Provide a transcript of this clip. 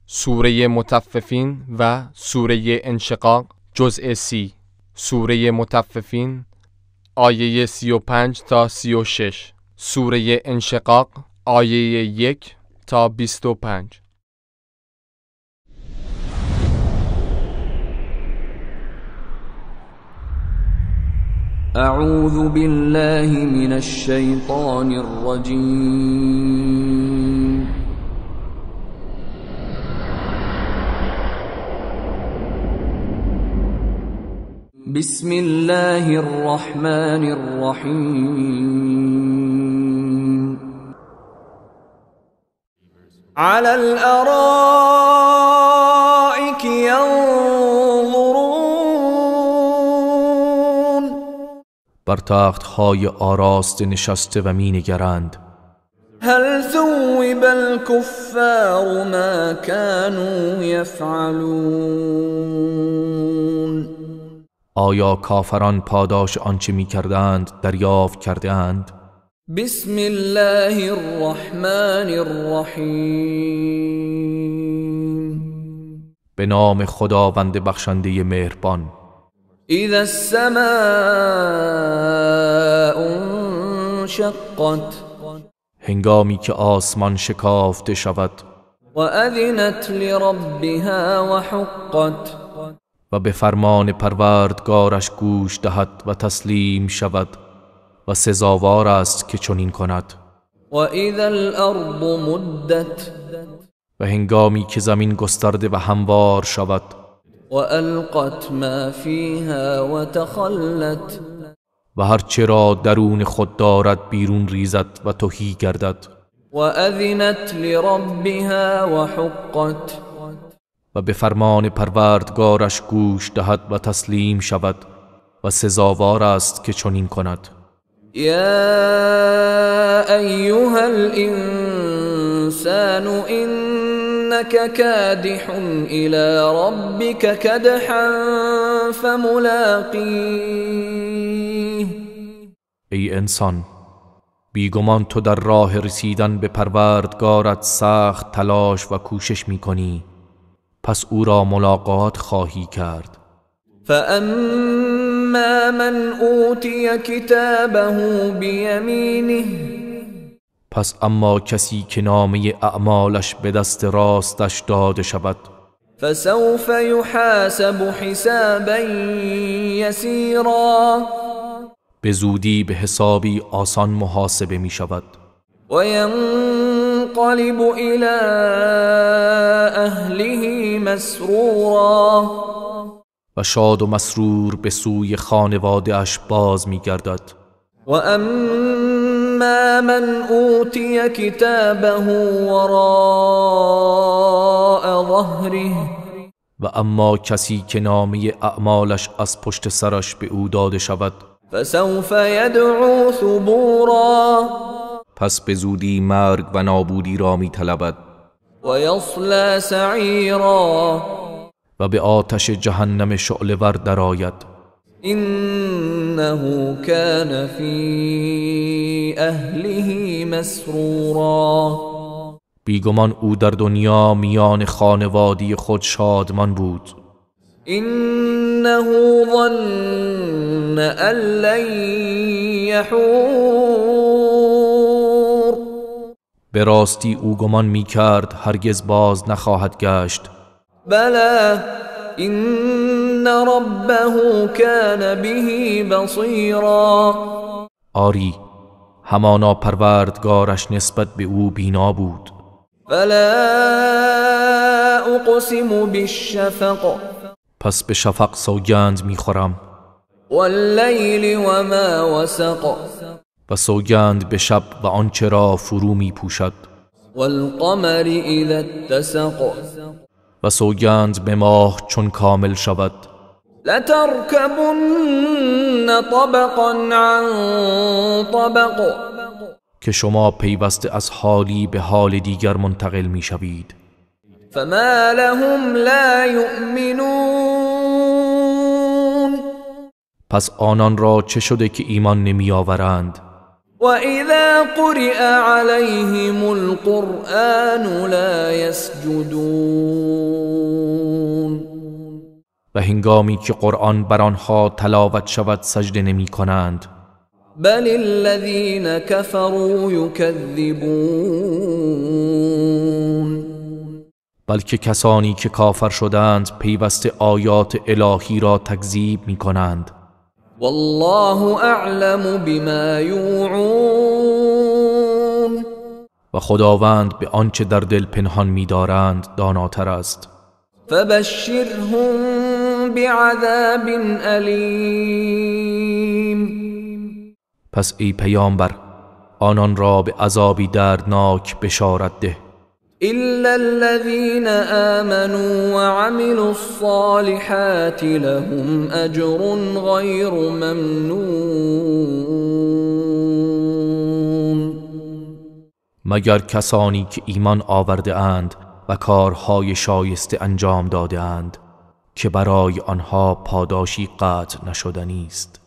سوره مطففین و سوره انشقاق جزء 30. سوره مطففین آیه 35 تا 36، سوره انشقاق آیه 1 تا 25. اعوذ بالله من الشیطان الرجیم. بسم الله الرحمن الرحیم. على الارائك ينظرون. بر تخت‌های آراسته نشسته و می نگرند. هل ثوب الكفار ما كانوا يفعلون. آیا کافران پاداش آنچه می کردند دریافت کرده اند؟ بسم الله الرحمن الرحیم. به نام خداوند بخشنده مهربان. اذا السماء انشقت. هنگامی که آسمان شکافته شود. واذنت لربها وحقت. و به فرمان پروردگارش گوش دهد و تسلیم شود و سزاوار است که چنین کند. و اذا الارض مدت. و هنگامی که زمین گسترده و هموار شود. و القت ما فیها و تخلت. و هر چه را درون خود دارد بیرون ریزد و تهی گردد. و اذنت لربها و حقت. و به فرمان پروردگارش گوش دهد و تسلیم شود و سزاوار است که چنین کند. یا ایها الانسان انک کادح الی ربک کدحا فملاقیه. ای انسان، بیگمان تو در راه رسیدن به پروردگارت سخت تلاش و کوشش میکنی، پس او را ملاقات خواهی کرد. فاما من اوتی کتابه بیمینه. پس اما کسی که نامه اعمالش به دست راستش داده شود. فسوف یحاسب حسابا یسیرا. به زودی به حسابی آسان محاسبه می شود. و ینقلب الى اهله مسرورا. و شاد و مسرور به سوی خانواده اش باز می گردد. و اما من اوتی کتابه وراء ظهره. و اما کسی که نامه اعمالش از پشت سرش به او داده شود. فسوف یدعو ثبورا. پس به زودی مرگ و نابودی را می طلبد. و یصلی سعیرا. و به آتش جهنم شعله ور درآید. انه کان فی اهله مسرورا. بیگمان او در دنیا میان خانوادی خود شادمان بود. انه ظن ان لن یحور. به راستی او گمان می کرد هرگز باز نخواهد گشت. بلی ان ربه کان به بصیرا. آری، همانا پروردگارش نسبت به او بینا بود. فلا اقسم بالشفق. پس به شفق سوگند میخورم. واللیل وما وسق. و سوگند به شب و آنچه را فرو میپوشد. والقمر اذا اتسق. و سوگند به ماه چون کامل شود. لترکبن طبقا عن طبق. که شما پیوسته از حالی به حال دیگر منتقل میشوید. فما لهم لا یؤمنون. پس آنان را چه شده که ایمان نمی آورند؟ وإذا قرئ عليهم القرآن لا يسجدون. و هنگامی که قرآن بر آنها تلاوت شود سجده نمی کنند. بل الذين كفروا يكذبون. بلکه کسانی که کافر شدند پیوسته آیات الهی را تکذیب می کنند. والله اعلم بما یوعون. و خداوند به آنچه در دل پنهان می دارند داناتر است. فبشرهم بعذاب الیم. پس ای پیامبر آنان را به عذابی دردناک بشارت ده. إلا الذين آمنوا وعملوا الصالحات لهم أجر غير ممنون. مگر کسانی که ایمان آورده اند و کارهای شایسته انجام داده اند که برای آنها پاداشی قطع نشدنی است.